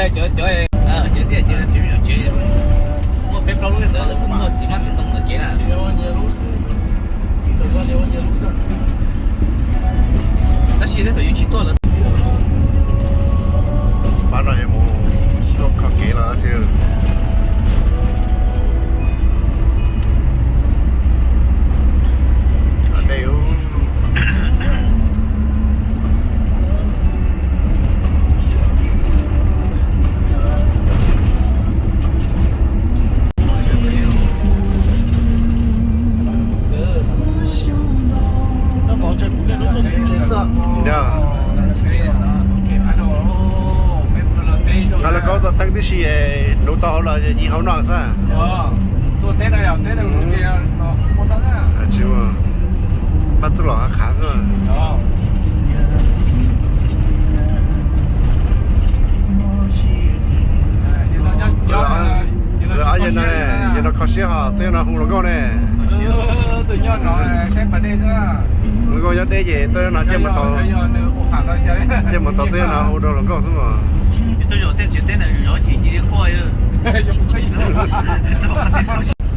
Cov, cov, cov tiaj ces tsis muaj tsev, muaj peb plaub lub ntawd lawv kuj muaj txiv hmab txiv ntoo ntawm kev na. Tab sis tej thaum yus tsis tuaj lawv. Pab no yuav mus tuaj kho kev los tsis. Dej ub. Nqa lub kaub tuaj teeb tib si, nuv tau hauv los yim hauv no xwb. Tsis, pab txuj lom qhav xwb. Ob yawg no, yawg no kho siab hos tuaj no hu hluas nkauj ne. Hluas nkauj nyob deb ces tuaj no cia mus tau, cia mus tau tuaj no hu rau hluas nkauj xwb mas.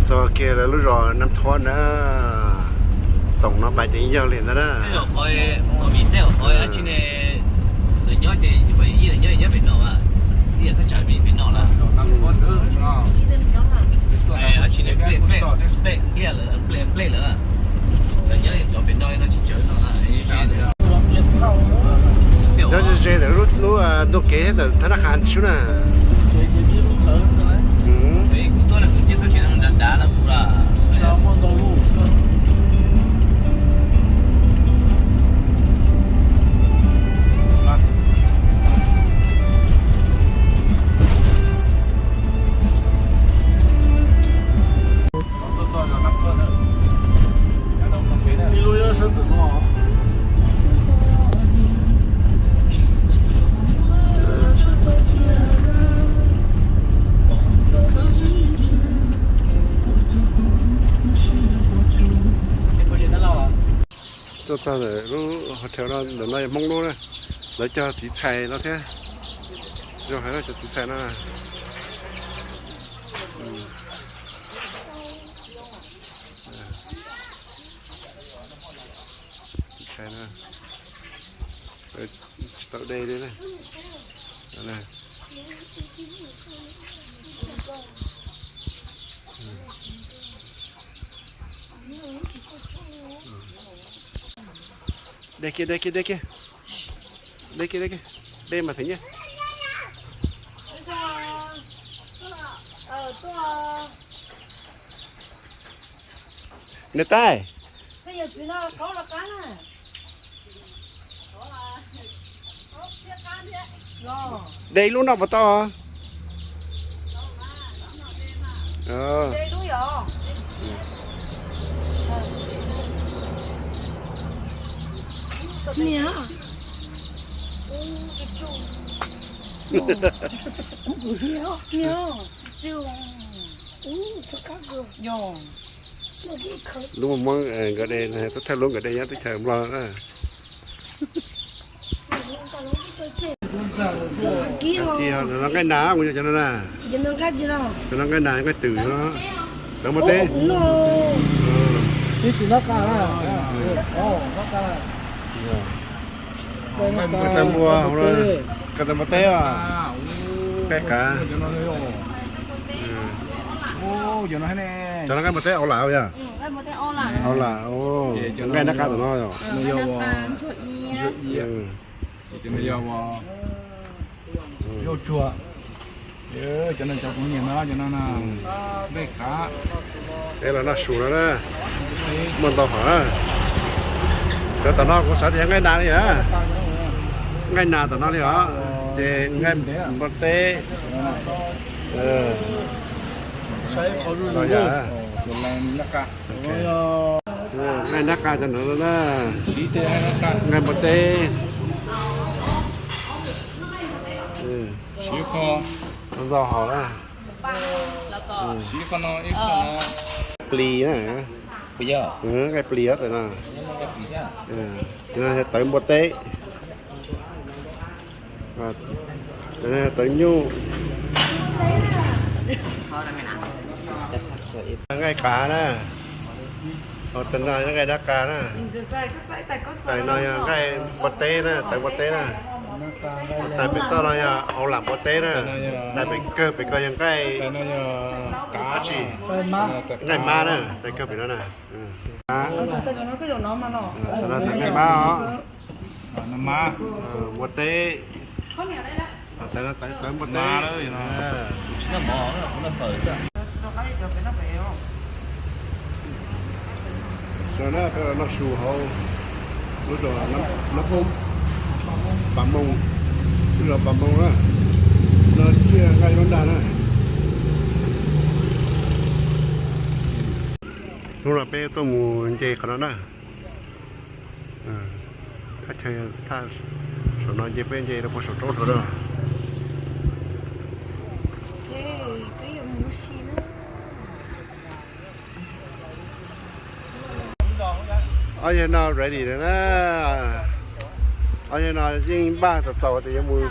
Txog kiag lawv lub zos Nab Thuab na. Toom no pais ces yawg li ntawd na. Nyob ze ze ntawm lub ntug kev thiab ntawm thab nab qha sub na. Tuaj txog ntawm lub hotel no, ntawm no yog Hmoob lub na, lawv cog txiv txhais no thiab. Zoo heev cov txiv txhais no. Txiv txhais no tsis tau de li na. De kiag, de kiag, de kiag. De kiag, de kiag. De mas theem nyiaj. Niam tais, de ib lub noj puas tau? Lub Hmoob nkawd de, tub thawj lub nkawd de nyob teb chaws Nplog na. Nqaij nas, kuv cov no na. Cov no nqaij nas, nqaij twm no. Tawv npua teb. Tawv npua, tawv npua teb os. Nqaij qav. Cov no nqaij npua teb au lam yog? Au lam, nqaij nab qa tom no yog? Cov no yog, cov no cov kuv nyiam no, cov no nqaij qav. Peb los noj su no na, muaj ntau hom na. Cov tom no kuv xav tias nqaij nas li a, nqaij nas tom no li os, ces nqaij npua teb. Nqaij nab qa cov no na, nqaij npua teb. Ntau hom na. Plis na. Nqaij plis os, no tawv npua teb. Tawv nyuj, nqaij qav na. Tab no nqaij dab qas na. Tais no yog nqaij npua teb na, tais npua teb na. Tais pem toj no yog au lam npua teb na. Tais pem kawg pem ko yog nqaij dab tsi? Nqaij mab na, tais kawg pem no na. Nqaij mab os. Npua teb. Tais no tais npua teb. Sau na, peb los noj su hauv lub zos Nab Phoob, Pas Moos, lub zos Pas Moos na. No thiaj nqaij lub ntaj na. Hnub no peb tuaj mus nce qhov no na. Thaj chaw, thaj saum no nce peb nce rau puag saum roob rau na. Ob yawg no ready lawm na. Ob yawg no yeej npaj txaus txaus tias yuav mus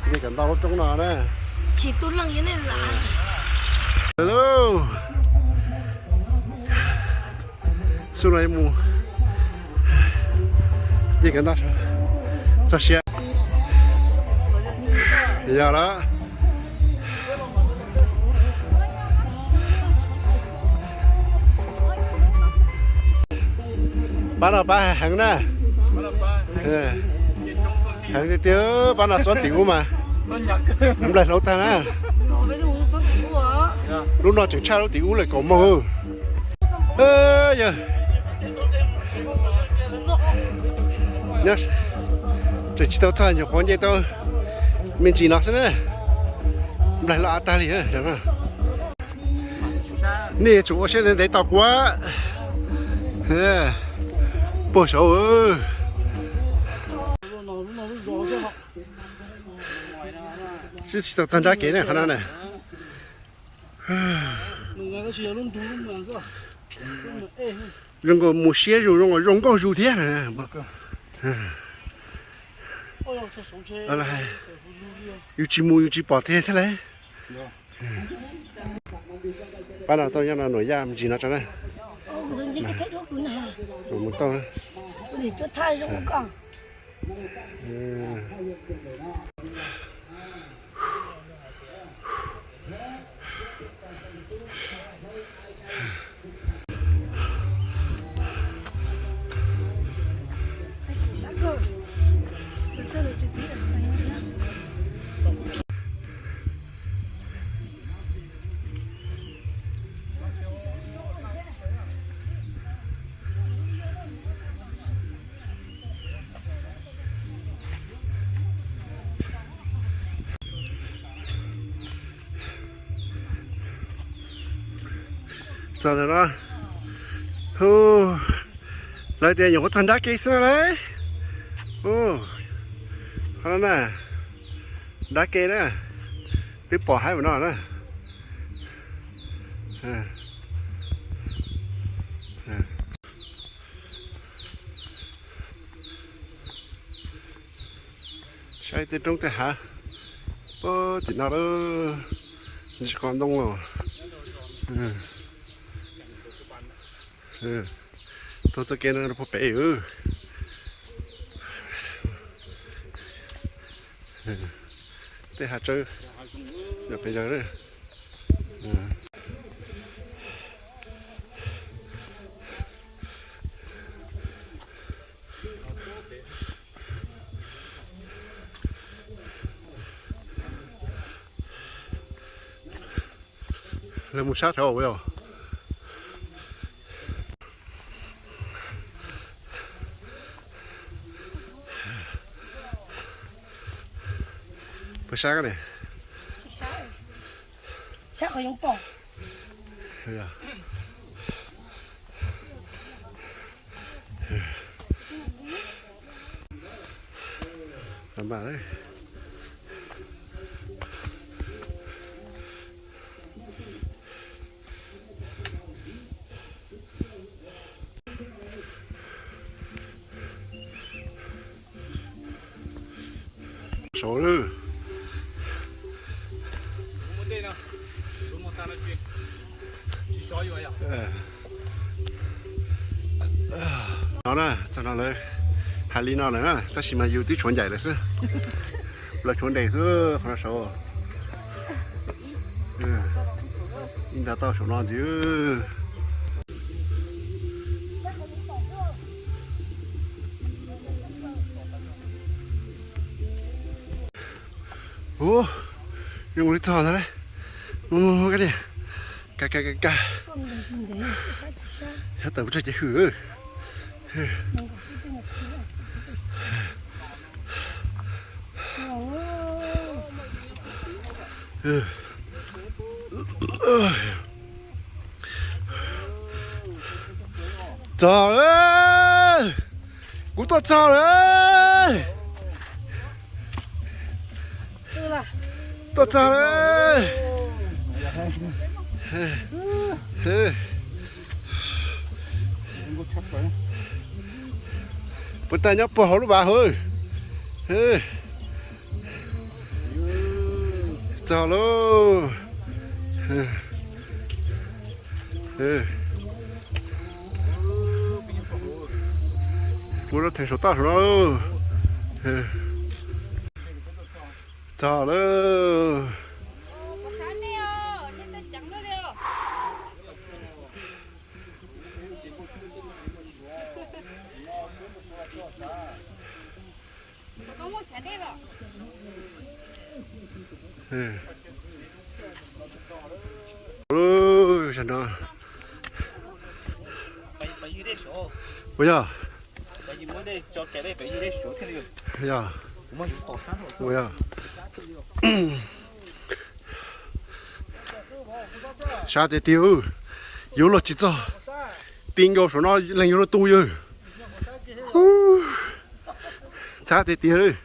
nce kom ntau lub roob no na. Xub no yuav mus nce kom ntau, txog siav. Yog lawm. Pab no pab heev na. Heev tiag tiag, pab no xob tim ub mas nplaig hlau tag na. Lub no tseem tshaj lub tim ub lawm kaum moos. Yog tseem tsis tau txog nyuam qhuav nce tau me ntsis no xwb na. Nplaig hlau av tag li. Nej yuav tsum ua siab ntev ntev tos kuv. Puag saud. Sib tsis tau txog nrab kev ne qhov no na. Zoo nkaus mus siab zus, zoo nkaus zoo nkauj zus thiab. Yus tsis mus yus tsis pom tiag thiab lauj. Pab no tau nyob no nuam yaj me ntsis no tso na. Mus tau. Txog ntawm no, lawv tias nyuam qhuav txog nrab kev xwb lauj. Qhov no na, nrab kev na, twb pom haib ua no na. Saib tej roob tej hav puag tim no lawm, ntsis qos ntoo los. Taug txoj kev no rau puag pem. Tej hav tsawb nyob pem zog na. Lawv mus sab rau os. Puas sab ne? Saud lawm. No na, txog no lawm, hais li no lawm na, tab sis mas yus twb tshuav ncaim lawm xwb. Lawv tshuav ntes xwb qhov no saud. Ib nta toj saum no ntxiv. Ua, zoo li txog ntag lauj. Mus mus mus, kab tiag. Ka ka ka ka. Xyov tawm mus txog ces hwm. Txog lawm. Kuv tuaj txog lawm. Tuaj txog lawm. Puas tag nyob puag hauv lub vaj hauv. Txog lauj. Ua lub theem saum toj saum no. Txog lawm. Ua no. Ua yog. Yog. Ua yog. Sab tiag tiag, yuav luag tsis txog. Ti nkaus saum no leeg yuav luag tu yawg. Txhab tiag tiag.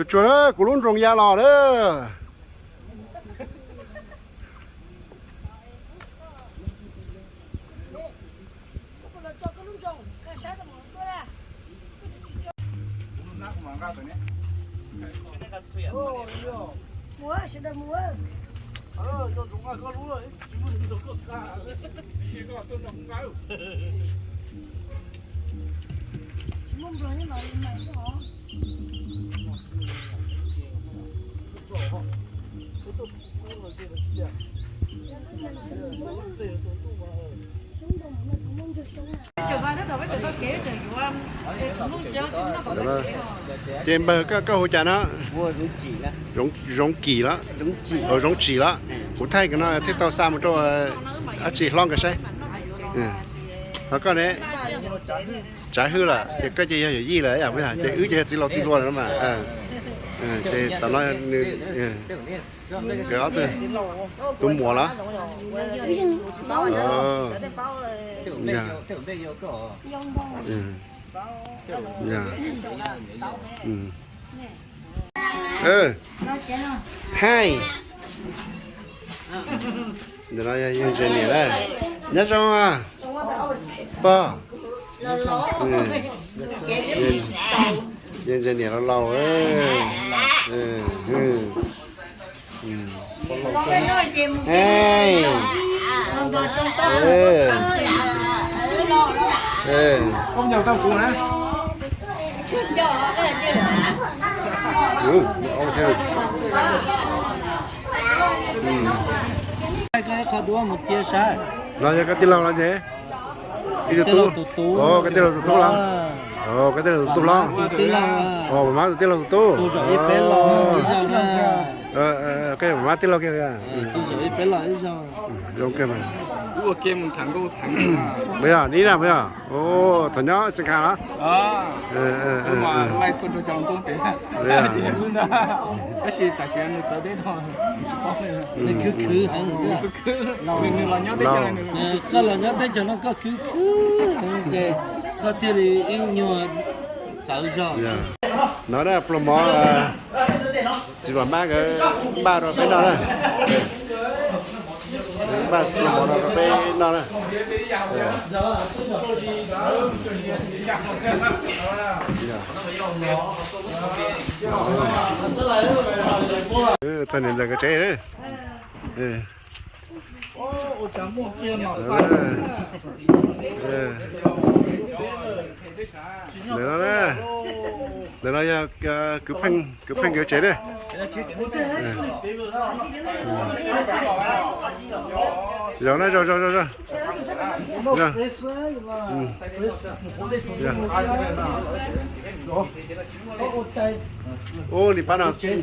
Tsuag tsuag, kuv lub nroos ya los lawm. Ces npawg, koj hu cas no? Zoov Kim los? Zoov Tsim los? Kuv thaij no thiaj tau xa mus rau dab tsi hlob nkawd saib. Ho koj ne? Tsav Hwj lawm, ces koj ces yog yawm yij lawm, ces wb ces yog txiv laus txiv hluas lawm mas. Ces tam no nkawd ob tug, tus muam los? Hais, ntawm no yog yawg ntxawm niam lawm. Nyob zoo pog. Yawg ntxawm niam laus laus. Los yog koj tij laug los ces? Ib tug tub. Koj tij laug tus tub los? Koj tij laug tus tub hlob? Maj mam tus tij laug tus tub. Koj yog maj mam tij laug kiag. Zoo kawg mas. Yog nib na yog. Thaum nyob Xeev Kha los? Koj los nyob teb chaws no koj khwv khwv heev ces. Koj thiaj li ib nyuag txawv zog. No na, pluas mov txiv Vam Mab nkawd npaj rau peb noj na. Npaj pluas mov no rau peb noj na. Txog niam ntxawm nkawd tsev na. Ntawm no, ntawm no yog kwv Pheej, kwv Pheej nkawd tsev na. Zaum na, zaum, zaum, zaum, zaum. Ub, niag pab no txog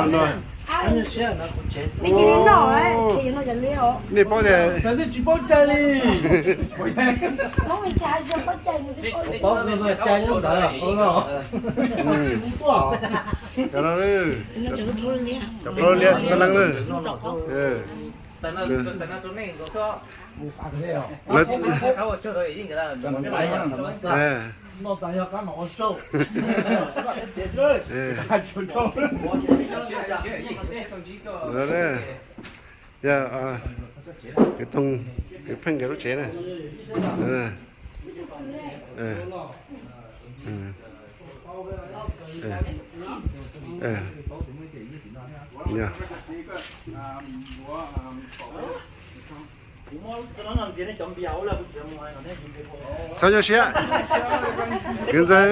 no. Nej paub tias, cov plaub liab tsis tau leej lawm. Yog kwv Toog, kwv Pheej nkawd lub tsev na. Txhob nyuaj siab. Kwv ntxawg,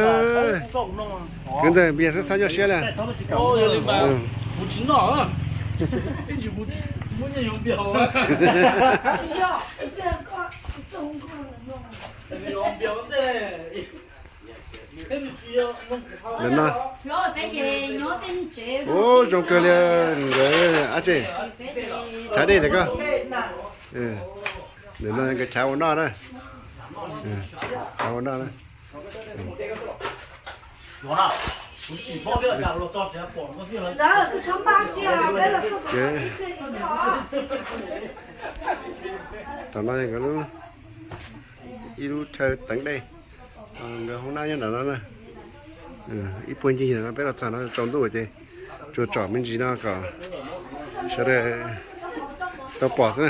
kwv ntxawg, npias xwb txhob nyuaj siab li. Ntawm no, ub, zoo kawg li nkawd ab tsi. Chav dej ntawm koj. Ntawm no nkawd chav ua noj na. Chav ua noj na. Tam no nkawd lub, ib lub chaw teev dej, nkawd hoob nab nyob ntawm no na. Ib puag ncig ntawm no peb los txog no tsaus ntuj ces tsuas tsom me ntsis no kom sawv daws tau pom xwb na.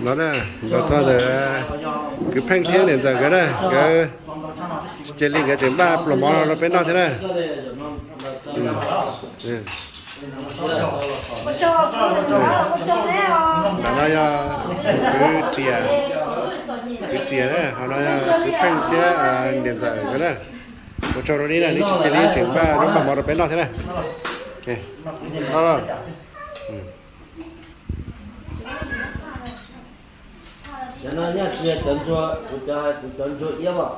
No na, los txog ntawm kwv Pheej thiab niam ntxawm nkawd na, nkawd tsis cia li nkawd tseem npaj pluas mov no rau peb noj thiab na. Ntawm no yog kwv Riam, kwv Riam na, ho no yog kwv Pheej thiab niam ntxawm nkawd na. Ua tsaug rau neb na, neb tsis cia li tseem npaj zaub npaj mov rau peb noj thiab na. Cov no yog tsis yog cov ntsuag, kuv cov hais kuv cov ntsuag iab os.